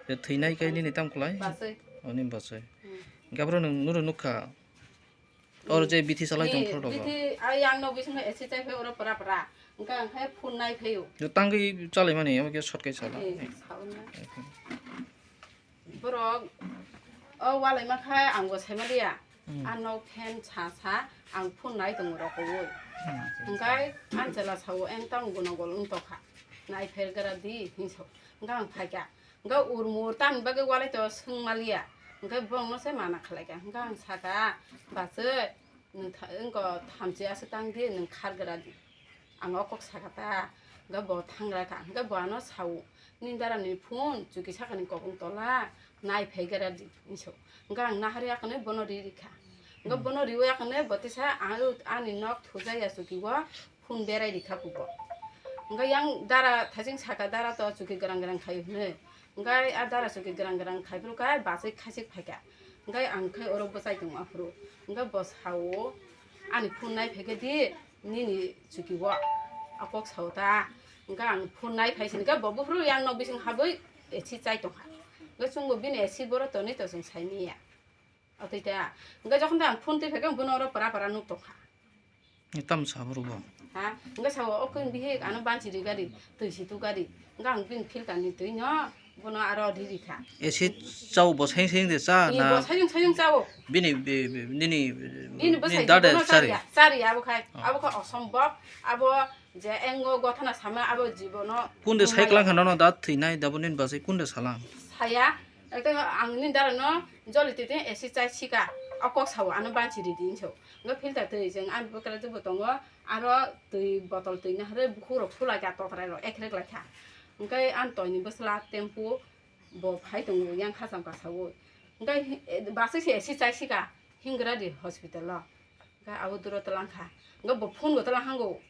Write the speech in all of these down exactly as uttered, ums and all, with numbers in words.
Tei thwinai khe nini tam kwlai? Bachwi. O, nini bachwi. Hmm. Hwnkhe aphuru nwng nuro nukha. Oro je bithi salai tong phuru rok. Bithi, ai yang no bisingo A C chai phai oro pura pura. Hwnkhe ang khe phone nai phaio. Jo tangwi chalai mani, amo khe short khe sala. Eh, sauna. Borok o walai ma khe ang bo sai maliya. Hmm. Ano fan sa sa ang phone nai tongo roko oi. Hmm. Hwnkhe ang chela sao, "Eng tang gono gol wng tokha. Nai pher gra di," hinwi sao. Hwnkhe ang phaikha. Hwnkhe urmur tamni bagwi walai to swng maliya. Hwnkhe borokno se mana khlaikha. Hwnkhe ang sakha, "Bachwi, nwng tha-, wngkha thamchi aswk tang di, nwng khar gra di." Ang o kok sakha ta, hwnkhe bo thangra kha. Hwnkhe bo ano sao, "Nini dara ni phone, chuki sakani kok wng tola, nai phai gra di," hinwi sao. Hwnkhe ang nahar ya khe bono ri rikha. Hwnkhe bono riwi ya khe bo tisa ang ani nok thujaya chuki o, phone berai rikha kubo. Hwnkhe yang dara thaising sakha, dara to chuki grang grang khai hwnwi. Hwnkhe a dara chuki grang grang khai phuru khe bachwi khaisik phaikha. Hwnkhe ang khe oro bwchai tongo aphuru. Hwnkhe bo sao, "Ani phone nai phaikhe di, nini chuki o." A kok sao ta. Hwnkhe ang phone nai phai sini khe bo buphuru yang nok bising habwi A C chai tongkha. Hwnkhe chwngbo bini A C boro tonwi to chwng sai manya. Atwi ta. Hwnkhe jokhon ta ang phone twi phaikhe bono oro pura pura nuk tongkha. Ni tam sa boro bo? Ha? Hwnkhe sao, "O kung bihik, ano banchi ri gari, twi si tu gari." Hwnkhe ang bini filter ni twi no bono aro ri rikha. A C chao bo saing saing de cha na? Ni bo saing saing chao. Bini, bi-, bi-, nini, bini bo nini sai dade bono chari. Chari ya, chari ya abo khai. Oh. Abo khai osombok, abo je engo gothana sama abo jibono. Kunde sai klang kha nono da thwinai, da bo nini bachwi kunde salang? Saya, ekdom ang nini dara no joli twi twi A C chai sika, o kok sao ano banchi ri di hinwi sao. Hwnkhe filter twi chwng ani bwkra twibo tongo, aro twi botol twi naharwi bukhuk rok sulai kha, totrai rok ekrek lai kha. Hwnkhe ani toini bwsla tempo bo phai tongo yang khacham kasaui. Hwnkhe bachwi se A C chai sika Hingradi hospital o. Hwnkhe abo duro twlang kha. Hwnkhe bo phone bo twlang hango.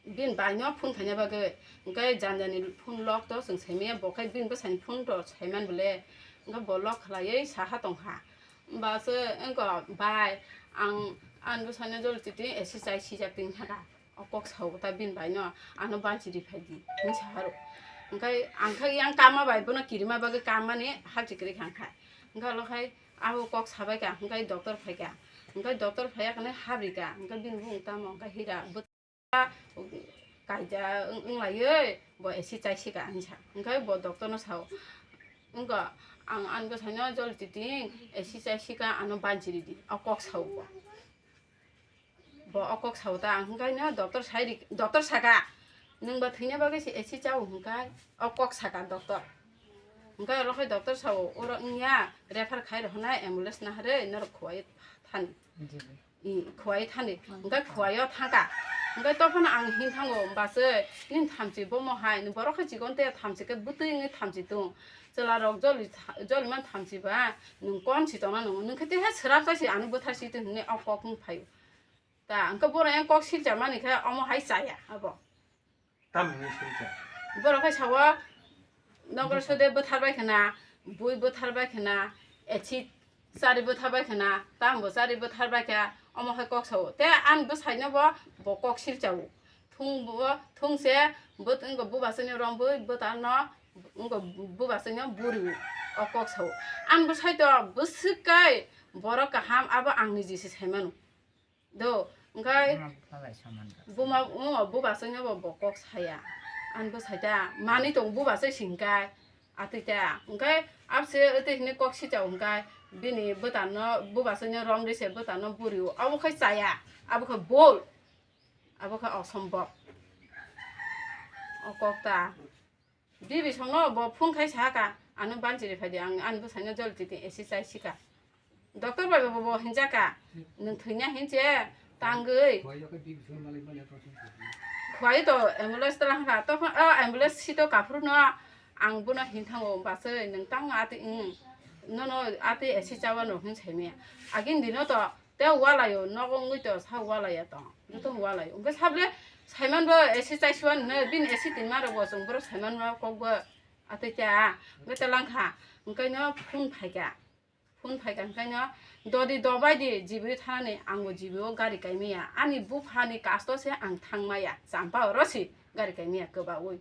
Bini bai no phone khaina bagwi, hwnkhe jani jani phone lock to chwng sai manya, bo khe bini bwsani phone to sai man bole, hwnkhe bo lock khlaiwi saha tongkha. Ba se wngkha, "Bai, ang ani bwsano jol titi A C chai sijak tong thaka, o kok sao ta bini bai no, ano banchi ri phai di," hinwi sa aro. Hwnkhe ang khe yang kama bai bono kirima bagwi kamani hapchi kwrwi kha, hwnkhe alo khai abo kok sabai kha, hwnkhe doctor phai kha, hwnkhe doctor phai ya khane habri kha, hwnkhe bini bumung tamo hwnkhe hira. Kaija wng-, wnglaiwi bo A C chai sika hinsa. Hwnkhe bo doctor no sao, wngkha, "Ang ani bwsai no jol titi A C chai sika, ano banchi ridi," o kok sao bo. Bo o kok sao ta, ang hwnkhe no doctor sai ri-, doctor saka, "Nwng ba thwina bagwi se A C chao," hwnkhe o kok saka doctor. Hwnkhe oro khai doctor sao, "Oro wngya, refer khai rw hwnai, ambulance naharwi norok khuwai thani." Khwai thani, hwnkhe khwai o thangkha. Hwnkhe tophano ang hin thango, "Bachwi, nini thamchi bomo hai, borok khe chikon te thamchi khe bwtwi wngwi thamchi tung. Chwla rok joli tha-, joli man thamchi ba, nwng kon si tongna nwngo, nwng khe teha swrap chai si ano bwthar si tong," hwnwi o kok wng phaio. Ta hwnkhe bono yang kok silcha mani khe omo hai chaya abo. Tamni silcha. Borok khe sao, "Nogor sode bwthar bai khna, bui bwthar bai khna, A C chari bwthar bai khna, tamo chari bwthar bai kha," omo hai kok sao. Te ani bwsai no bo, bo kok silchao. Thung bo, thung se, bo, wngkha bubasani rom bui, bwtano, wngkha bubasani buri o kok sao. Ani bwsai to bwswk kai borok kaham, abo ang niji se sai mano. Do, hwnkhe buma, o, bubaswino bo, bo kok saya. Ani bwsai ta, manwi tong bubaswi singkha, atwi ta. Hwnkhe abse atwi hwnwi kok sitao hwnkhe bini bwtano, bubaswino romri se bwtano buri o. Abo khe chaya, abo khe bol, abo khe osombok. O kok ta. Bibi songno bo phone khai sahaka, "Ano banchiri phaidi, ang ani bwsaino jol titi A C chai sika." Doctor bai bo, bo hinjaka, "Nwng thwina hinche tangwi." Khwai to ambulance twlang kha, tokho, o ambulance sito kaphuru no ang bono hin thango, "Bachwi, nwng tang ati, wng, nono ati A C chawa no," hin saimaya. Agin dino to Te walaio, nogo wngwi to sa walaiya tong, joto walaio. Hwnkhe sable saimanbo A C chaisuan hwnwi, bini A C tinmarokbo chwng borok saimanma kokbo atwi kha, hwnkhe twlang kha. Hwnkhe no phone phaikha, phone phaikha hwnkhe no dodi dobai di G B thanani, angbo G B o gari kaimaya. Ani buphani kasto se ang thangmaya, champa oro se gari kaimaya kwbaui.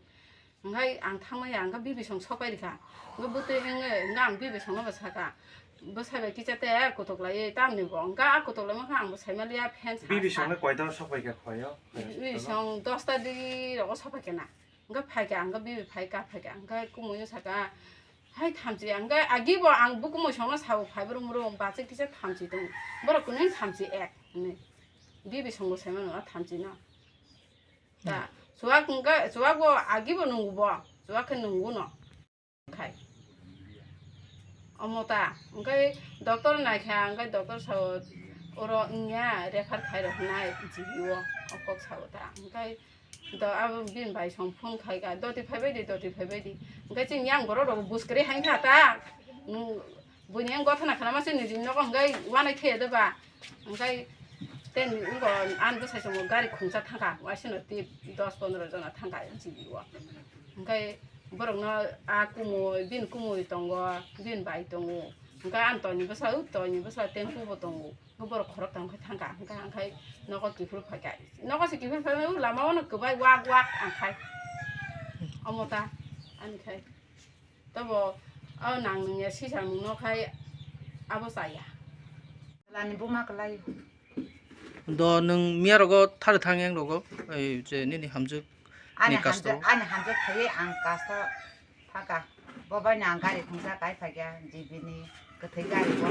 Hwnkhe ang thangmaya, hwnkhe bibisong sokpai rikha. Hwnkhe bwtwi hwnkhe, hwnkhe ang bibisongno bo sakha, "Bwsai bai kisa te kotok laiwi tamni bo?" Hwnkhe a kotok laima khe ang bo saimaliya, fan sa Bibisongno sa. Koita sokpai kha khoyo? Bibisong dosta di rogo sokpai kha na. Hwnkhe phaikha, hwnkhe bibi phaikha, phaikha, hwnkhe kumui no sakha, "Hai thamchi," hwnkhe agi bo ang bukumui songno sao, "Phai brum brum, bachai kisa thamchi tong, borok kwnwi thamchi ek," hwnwi. Bibisong bo saimano a thamchi no. Ta, chuwak wngkha, chuwak bo agi bo nungo bo, chuwak khe nungo no. Khai. Omo ta, wngkhe doctor naikha, wngkhe doctor sao oro wngya, refer khai rok nai G B o, o kok sao ta. Wngkhe do, abo bini bai song phone khaikha, "Doti phaibai di, doti phaibai di." Wngkhe chini yang borok rok buskri hai kha ta. Nung Buini ang gothana khana mase niji nogo hwnkhe uanai thaiya de ba. Hwnkhe tei ni wngkha ani bwsai chwngno gari khungsa thangkha, waisano tei dos pondro jona thangkha G B o. Hwnkhe borokno a kumui, bini kumui tongo, bini bai tongo. Hwnkhe ani toini bwsa, o toini bwsa tempo bo tongo. Hwnkhe borok khoroktham khe thangkha, hwnkhe ang khai nogo kiphil phaikha. Nogo se kiphil phaikha, o lama o no kwbai wak wak ang khai. Omo ta ani khai. Tabo o nang nungya sisamung no khai abo chaya. Lani buma kwlai. Do nwng miya rogo thari thang yang rogo, ei je nini hamjwk Ani ni hamjwk, customer. Ani hamjwk thaiwi ang customer thaka. Bo bai no ang gari khungsa kai phaikha, G B ni kwthwi gari bo.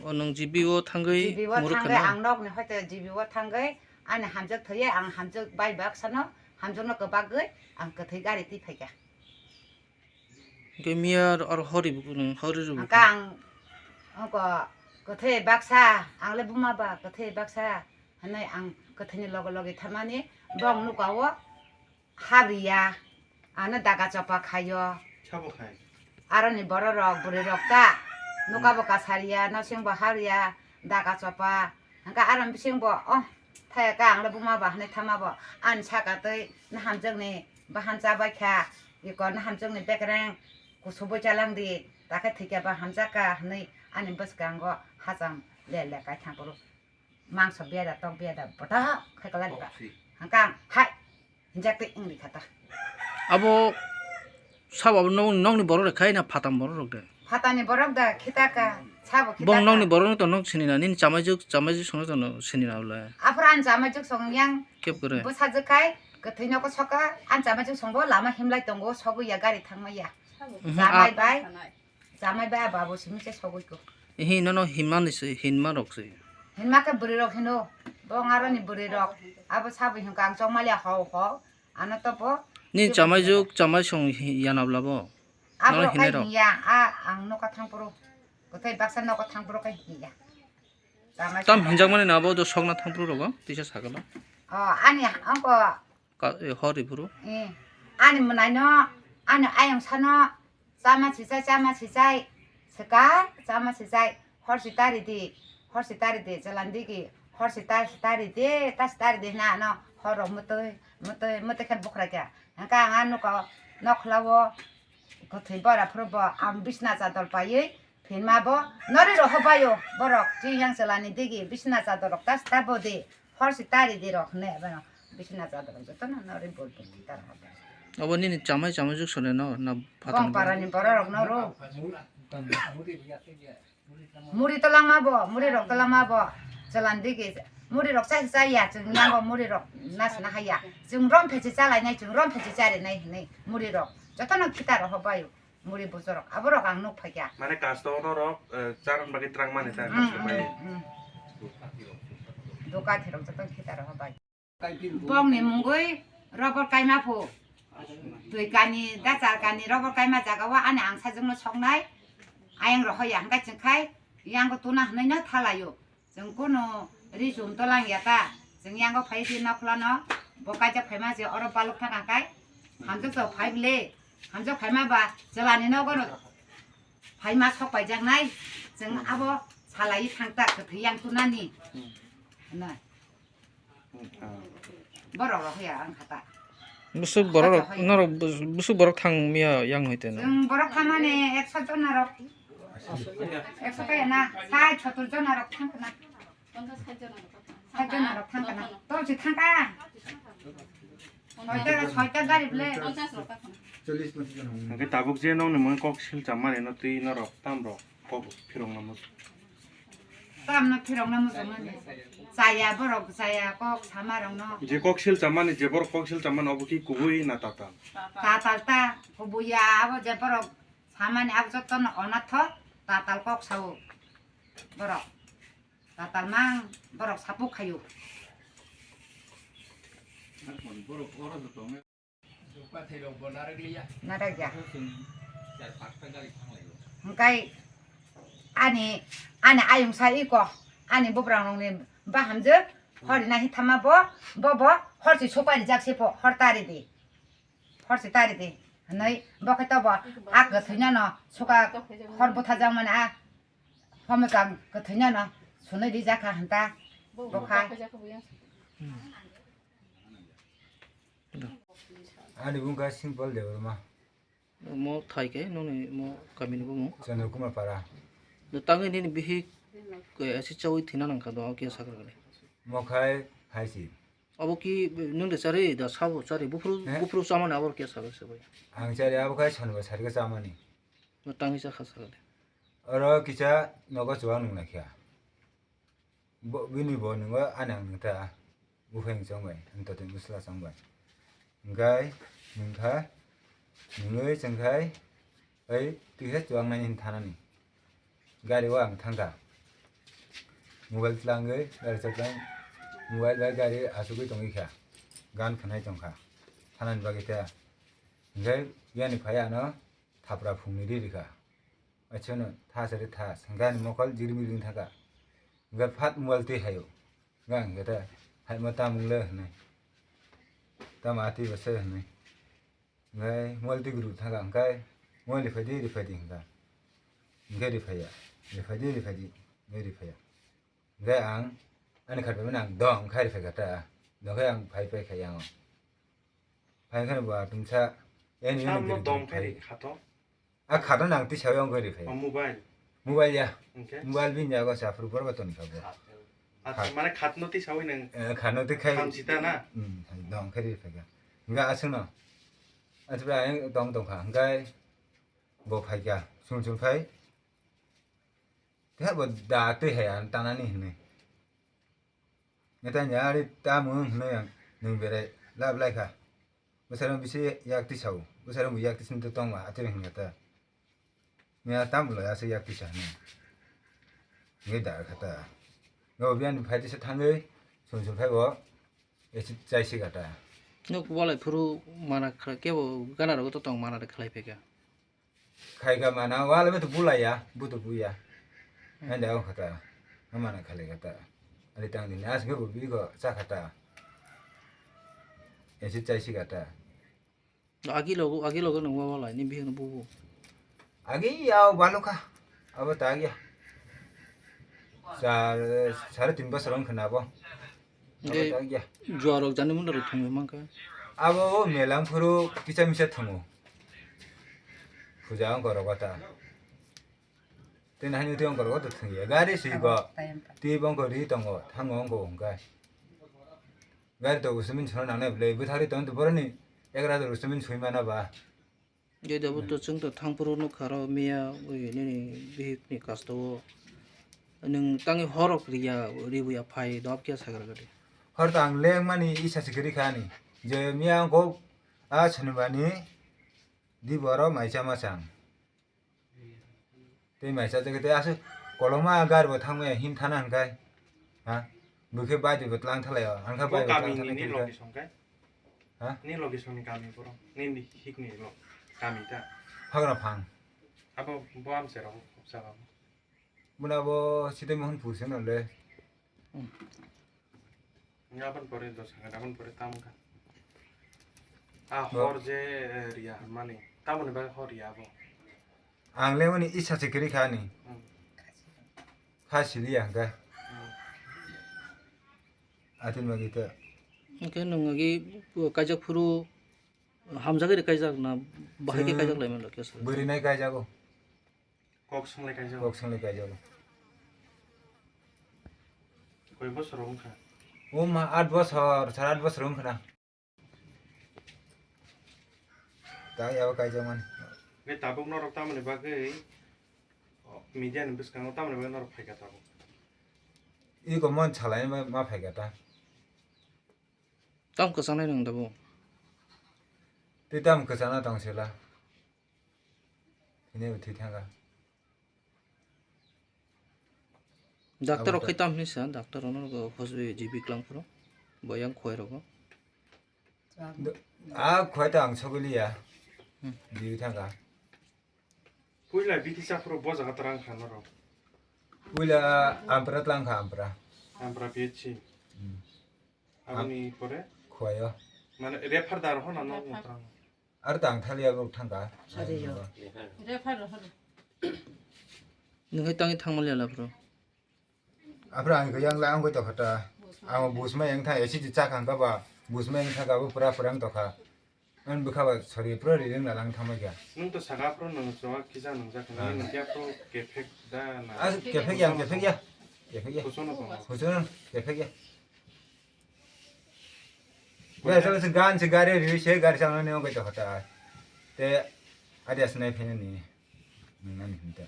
O nwng G B o thangwi G B o muruk thangwi khana? Ang nok ni hoite G B o thangwi ani hamjwk thaiwi ang hamjwk bai bak sano hamjwk no kwbagwi ang kwthwi gari twi phaikha. Hwnkhe miya aro hori, hori rwbo hwnkha ang, oko kwthwi baksa, ang le buma ba kwthwi baksa hwnwi ang kwthwini loge loge tharmani bong nuka o habriya, ano daga chopa khaio. Sabo khai. Aroni borok rok, bwrwi rok ta nuka bo kasariya, nosing bo habriya, daga chopa. Hwnkhe aro bising bo, "Oh, thaya ka, ang le buma ba," hwnwi thama bo. Ani saka twi na hamjakni bahan chabai kha, iko na hamjakni bekereng kusubui chalang di, takhe thwikya ba hamjak ka, hwnwi ani bwskango hacham le le kai thang phuru. Mangso biyada, tok biyada, bothok khai kwlai di ba. Hwnkhe ang, "Hai, hinjak twi wng rikha ta." Abo sabo abo nok, nokni borok rok khai na phatam borok rok de? Phatani borok da khita ka, sabo khita ka. Bong nokni borok no to nok sinina, nini chamaijuk, chamaijuk songno to no sinina bole. Aphuru ani chamaijuk song yang kep kore bwsajwk khai, kwthwi nogo soka, ani chamaijuk songbo lama himlai tongo, sogwi ya gari thangmai ya. Mhm, chamai a- bai. Chamai bai abo abo simi se sogwi ko. Ehe, nono hinmani se, hinma rok se. Hinma khe bwrwi rok hino. Bong aroni bwrwi rok. Abo sabo hinka ang chongmaliya hau hau. Ano topo. Ni chamai juk, chamai song hi-, yana bla bo? Abo nono rok hinai kai rok. Hinya, a ang noka thang phuru. Kothai baksa noka thang phuru kai hinya. Chamai tam song hinjak mani na abo do sokna thang phuru rogo, tisa sakala. O, ani angko Ka-, e, hor ri phuru? Eh, ani mwnaino, ani ayong sano, chama chichai, chama chichai, swkang, chama chichai, hor si tari di, hor si tari di, jalan digi, hor si ta-, tari di, ta si tari di hwnwi ano hor rok mwtwi, mwtwi, mwtwi khe bukhrai kha. Hwnkhe ang a nuko nokhla o kwthwi bora phuru bo ang bisna chador paiwi, Phinma bo nori rohor baio borok, chini yang chalani digi bisna chador rok tas ta bodi, hor si tari di rok hwnwi abono bisna chador rok jotono nori bol bol ta rohor bai. Obo nini chamai chamai juk sone no na phatang bong parani borok rok no ro. Muri to lama bo, muri rok to lama bo, chalani digi muri rok chai chai ya, chwng yang bo muri rok nas na haya, chwng rom phechi chalai nai, chwng rom phechi chari nai hwnwi muri rok jotono khita rohor baio. Muri busorok, aborok ang nuk phaikha. Mane customer rok, eh, charwng bagwi twrang mani ta, mm, customer bai. Mm, mm. Dukan thirok joto khitarok bai. Bongni mungwi robor kaima phu. Twi kani, dachar kani robor kaima jaga o ani ang sajwkno soknai. Ayang rohoya hwnkhe chwngkhai yango tuna hwnwi no thalaio. Chwng kunu ri chum to lang ya ta. Chwng yango phai di nokhla no. Bo kaijak phaima je oro baluk thang kai. Hamjak to phai bile. Hamjak phaima ba chalani nogo no. Phaima sok paijak nai. Chwng abo salai thang ta kwthwi yang tunani. Na. Borok rok ya ang khata. Busuk borok rok, norok bus-, busuk borok thang miya yang hoite no. Chwng borok thangmani ekso jona rok. Ekso kaya na, sai sottor jona rok thang kana. Sat jona rok thang kana. Tolsi thang ka. Soita, soita gari bole. Chollish ponchas jon hwnwi. Hwnkhe tabuk je nokni mungwi kok silcham mani no twi norok tam rok kok phirokna muchung. Tamno phirokna muchung mani. Chaya borok, chaya kok sama rokno. Je kok silcham mani, je borok kok silcham mani obo ki kubui na tatal? Tatal ta, kubui ya, abo je borok samani abo jotono onatho tatal kok sao borok. Tatal mang borok sapuk khayo. Narakya. Hwnkhe ani, ani ayung sa iko, ani bubrang rokni bahamjwk, hori nahi thama bo, bo, bo, hor si sopari jak se pho, hor tari di. Hor si tari di. Hwnwi bo khe to bo, ak gothoinano, suka hor butha jak mani a, homokang gothoinano, sunwi di jakha hwnta, bo khai. Ani bung kha Simple Debbarma. Mo thai khe noni mo kamini bumung? Chandra Kumar Para. No tangwi nini bihik khe asi chawi thina nangkha do khe sakra kani. Mo khai hai si. Abo ki nung de chari da sabo chari buphuru, eh? Buphuru chamani abo khe sakra se bai. Ang chari abo khai sanwa sarga chamani. No tangwi cha kha sakra de. Oro kisa nogo chuwa nung nakhya. Bo, bini bo nungo ani ang nungta, buphai chong bai, ang totwi bwsla chong bai. Hwnkhe nungkha, nungwi chwngkhai, oi, twisa chuwak nai hin thanani. Gari o ang thangkha. Mobile tlangwi, gari chaklang, mobile bai gari achugwi tongwi kha. Gan khwnai tongkha. Thanani bagwi khe. Hwnkhe yani phai ano thapra phungni ri rikha. Achono tha sari tha, sengani mokol jiri miri wng thaka. Hwnkhe phat mobile twi hayo. Hwnkhe ang khe ta, "Hai ma tamung le," hwnwi. "Tamo ati ba se," hwnwi. Hwnkhe mobile twi guru thaka, hwnkhe mobile riphai di, riphai di hwnkha. Hwnkhe riphai ya. Riphai di, riphai di. Hwnkhe riphai ya. Hwnkhe ang ani khat bai mani ang dong khai riphai kha ta. Dong khai ang phai pai khai yango. Phai khai bo atwmsa. Ani ani Samno guru dong khai khai ri khato. A khatno nang twi sawi wng gori phai. O mobile. Mobile ya. Hwnkhe? Mobile bini yago sa phuru borok toni kha bo. Acha, khat. Mane khatno twi sawi nang. Eh, khatno twi khai. Khamsita na? Hmm, dong khai ri phai kha. Hwnkhe aswkno. Acha bra ang tong tong kha. Hwnkhe bo phai kha. Sung sung phai. Khe bo da twi hai ang tanani hwnwi. Neta ni ari tamo hwnwi ang nwng berai lab lai kha. Bwsarok bisi yak tisao, bwsarok bo yak tisni to tongma atwrwng hwnkha ta. Miya tamo lo aswk yak tisa hwnwi. Nge da kha ta. Ngo biyan phai tisa thangwi sum sum phai bo esi chai si kha ta. Nuk walai phuru mana kha kebo gana rogo to tong mana de khlai phaikha. Khai kha mana, wala me to bulai ya, bu to bu ya. Hmm. Ande o khata, mana khalai khata. Ari tang din, as ge bu bi go cha khata. Esi chai si khata. Agi logo, agi logo nang wala ni bihik no bubu. Agi yao balu kha, abo ta agi ya. Sar, sare tin bosor wng khna bo. Hwnkhe juarok jani munda rok thumwi mankha. Abo o mela wngphuru kisa misa thungo. Puja wngkha rogo ta. Tei haino tei wngkha rogo ta thwngya. Gari si bo. Tei bo wngkha ri tongo, thango wngkha hwnkhe. Gari to usumin sono nangnai bwlai bwthari tong to boroni ek rajar usumin soi mana ba. Jodi abo to chwng to thangphuru nukha ro miya oi nini bihik ni kasto o nwng tangwi horok riya ribuya phai dob khe sagra gadi. Hor to ang lengmani isa se kwrwi kha ani je miya wngkho a Shonibani di boro maisa machang. Tei maisa tei aswk koloma gari bo thangmaya him thana hwnkhai. Ha? Bwkhe bai twi bo tlang thalai o. Ang kha bai bo tlang thalai khe. Location khe? Ha? Ni location ni kami boro. Ni ni hik ni lo kami ta. Hagra phang. Abo bo am se ro sa ba. Buna bo site mohon pur se no le. Hmm. Aboni pore dos hajar, aboni pore tam wngkha. A hor je, eh, riya mani, tamoni bagwi hor riya abo? Ang le mani isa se kwrwi kha ani. Hmm. Kha siliya hwnkhe. Hmm. Atin bagwi ta. Hwnkhe nwng agi kaijak phuru hamjagwi kaijak na bahai khe kaijak lai manlo kesa? Bwrwi nai kaijago. Kok swnglai kaijago. Kok swnglai kaijago. Koi bosor wngkha? O ma, aat bosor, sara aat bosor wngkha na. Ta yabo kaijakmani. Hwnkhe tabuk norok tamoni bagwi, o, media ni bwskango tamoni bagwi norok phaikha tabuk? Iko mon salai ma, ma phaikha ta. Tam kwchangnai nwng tabuk? Tei tam kwchangna tong sela. Hwnwi bo thwi thangkha. Doctor rok khai tam hinwi sa, doctor rok no hosbi G B klang phuru, bo yang khoi rogo. Do-, a khoi ta ang sogwi liya. Hmm. G B thangkha. Puila bithi cha phuru bo jaga twrang kha norok. Puila ampra tlang kha ampra. Ampra P H C. Hmm. Aboni pore? Khoi o. Mane refer dar ho na no twrang. Ar tang thali abo thangkha. Sorry, yo. Refer ho. Nwng hai tangwi thangmaliya la bro. Aphra ang yang la ang koi tokha ta. Ang busma yang tha esi di chakha ang kaba busma yang tha kaba pura pura ang tokha. Ang bwkha ba sorry pura ri ring la lang thangma kya. Nwng to saka phro nwng chwa kisa nwng jak. Ah. Nwng kya phro kefek da na. Ah, kefek ya, kefek ya. Kefek ya. Kusono tongo. Kusono kefek ya. Bai sala se gan se gari ri se gari sala ne koi tokha ta. Te adi asnai phene ni. Nang ni hinta.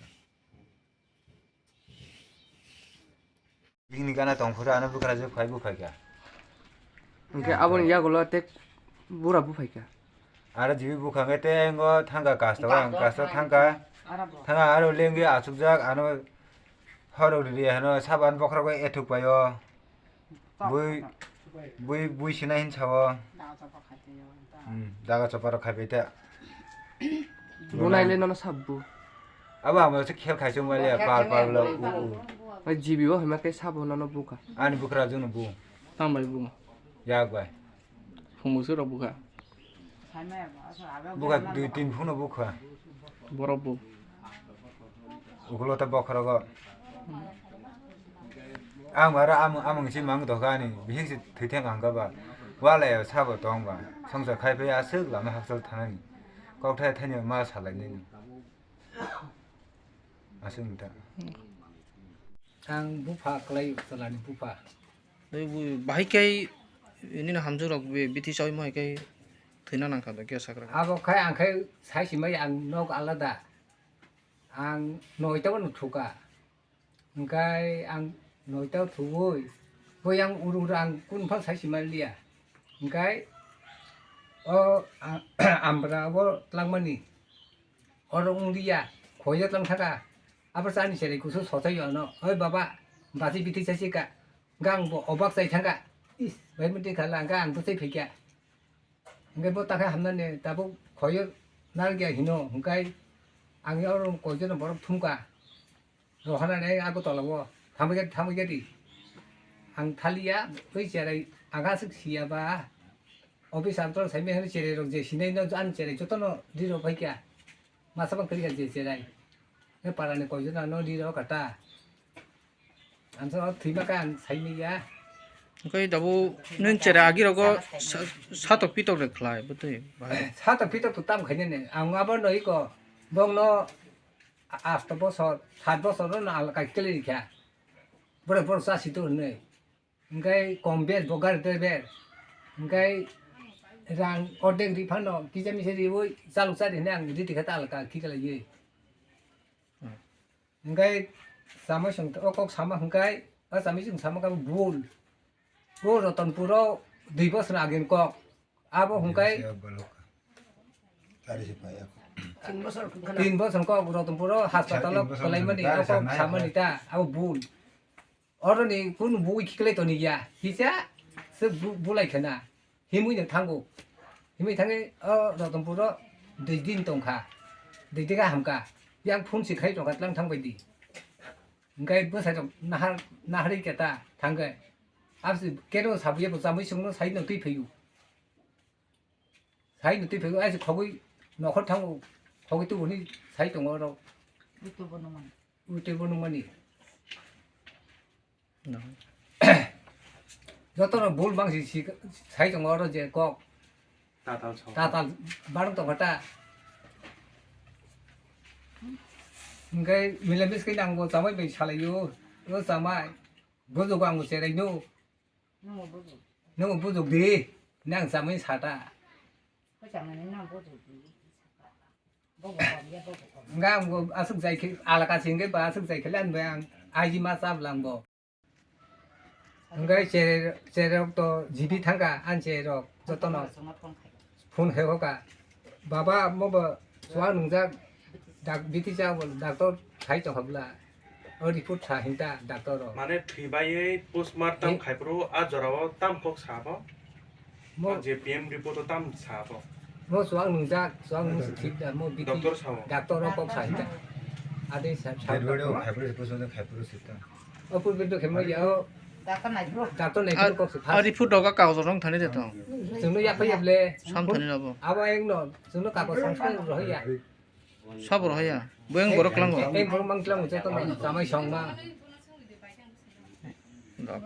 Bini gana tong phuru ano bwkha je phai buphai kha. Hwnkhe aboni yagulo tek bura buphai kha. Aro jibi bukha khe tengo thangkha kasto ang kasto thangkha. Thangkha aro lengwi achukjak ano horok riri hano saban bokhorok bai ethuk paio. Bui, bui, bui sina hin sao. Hmm, daga choparo khai bai ta. Bunai le nono sabbu. Abo amo se khel khai chong bai le pal pal lo u u. Bai jibi o hima khe sabo nono buka. Ani bukra junu bu. Tam bai bu. Yak bai. Phungu sura buka. Buka dui tin phunu bukha. Borok bu. Ukulo ta bokhorogo. Ang aro amung, amung si mang doka ni. Bihik si thwitheng ang kaba. Wala ya sabo tong ba. Songsa khai phai aswk lama hakchal thanani. Kok thai thani ma salai nini. Aswk ta. Ang bupha kwlai chalani bupha. Tei bo bahai khe nini hamjwk rok be bithi chawi mo hai khe thwina nang kha da khe sakra. Abo khai ang khai sai simai ang nok alada. Ang noita bono thuka. Hwnkhe ang noita thuwi bo yang uru uru ang kun phal sai simai liya. Hwnkhe o a-, ambra bo tlangmani. Oro wng liya, khoiya tlang thaka. Abo chani cherai kusu sochai ono. Oi baba, basi bithi chasi ka. Gang bo obak chai thangka. Is, bai mati khala, gang bo chai phikya. Hingke bo takha hamnani tabuk khoiyo nargya hino, hingkai ang oro koijono borok thumka. Rohana nei Agartala o, thambai, thambai di. Ang thaliya, oi cherai, aga sik siya ba. Office antro sai me hino cherai rok je sinai no, an cherai jotono di rok phaikya. Masa bang kari je cherai. Ne para ne koijono no di rok kata. Ang so thima ka ang sai me ya. Oke, dabu nun cherai agi rogo sa-, satok pitok rek khlai, betul. Satok pitok tu tam khaine ne. Ang abo no iko. Bong no a-, asto bosor, sat bosor no alka kili kya. Bore bore sa situ ne. Hingkai kom ber bo gari driver. Hingkai rang ordek ri phano kisa misa riwi chaluk chari hwnwi ang riti kha ta alka khi khlaiwi. Hingkai chamai chwng o kok sama hingkai o chamai chwng sama kha bul. O Ratanpuro dui bosor agini kok. Abo hingkai tin bosor kok Ratanpuro hospital o kwlaimani o kok samani ta abo bul. Oroni kunu bui khiklai toni ya. Hisa se bu-, bulai khena. Himui no thango. Himui thangi o Ratanpuro dui din tongkha. Dui diga hamka. Yang phone si khai tongkha tlang thang bai di. Hingkai bwsai rok nahar, nahari keta thangkhe. Absi kero sabuya bo chamui sungno sai no twi phayu. Sai no twi phayu, aisi khogwi nokhor thango, khogwi tubuni sai tongo oro. Ui twi bo nungmani. Ui twi bo nungmani. No. Jotono bul bangsi si, sai tongo oro je kok. Tatal song. Tatal barang tongkha ta. Hingkai milamis khe nangbo chamai bai salaio. O chamai. Bojogo ang bo cherai no. Nwng bo bujuk. Nwng bo bujuk di. Nang chamai sata. Ko chamani nang bo bujuk di. Hwnkhe ang bo aswk jai khe, alaka se hwnkhe ba aswk jai khe le ang bai ang aiji ma chabla ang bo. Hwnkhe chere, cherok to G B thangkha, ang cherok jotono phone khe hoka. Baba mo bo chuwak nungjak, dak-, B T cha bo doctor khai tongkha bwla. O report sa hinta doctor rok. Mane thwi baiwi postmortem Eh. khai phuru a jora o tam kok sa bo? Mo O J P M report o tam sa bo? Mo chuwak nungjak, chuwak nung se thik da, mo B T Doctor sa bo? Doctor rok kok sa hinta. Ade sa, sa Dead body o doctor. khai phuru se, postmortem khai phuru se ta. O purbe to khemo ya o Doctor nai phuru. Doctor nai A, phuru kok se a phas. report doga kagoj rong thani de to. Chwngno ya phai ya ble. Sam thani rabo. Abo ek no, chwngno kagoj sam sam rohya. Sabo rohya. Bo yang borok klango. Eng borok mang klango joto no, chamai song ma. Dok.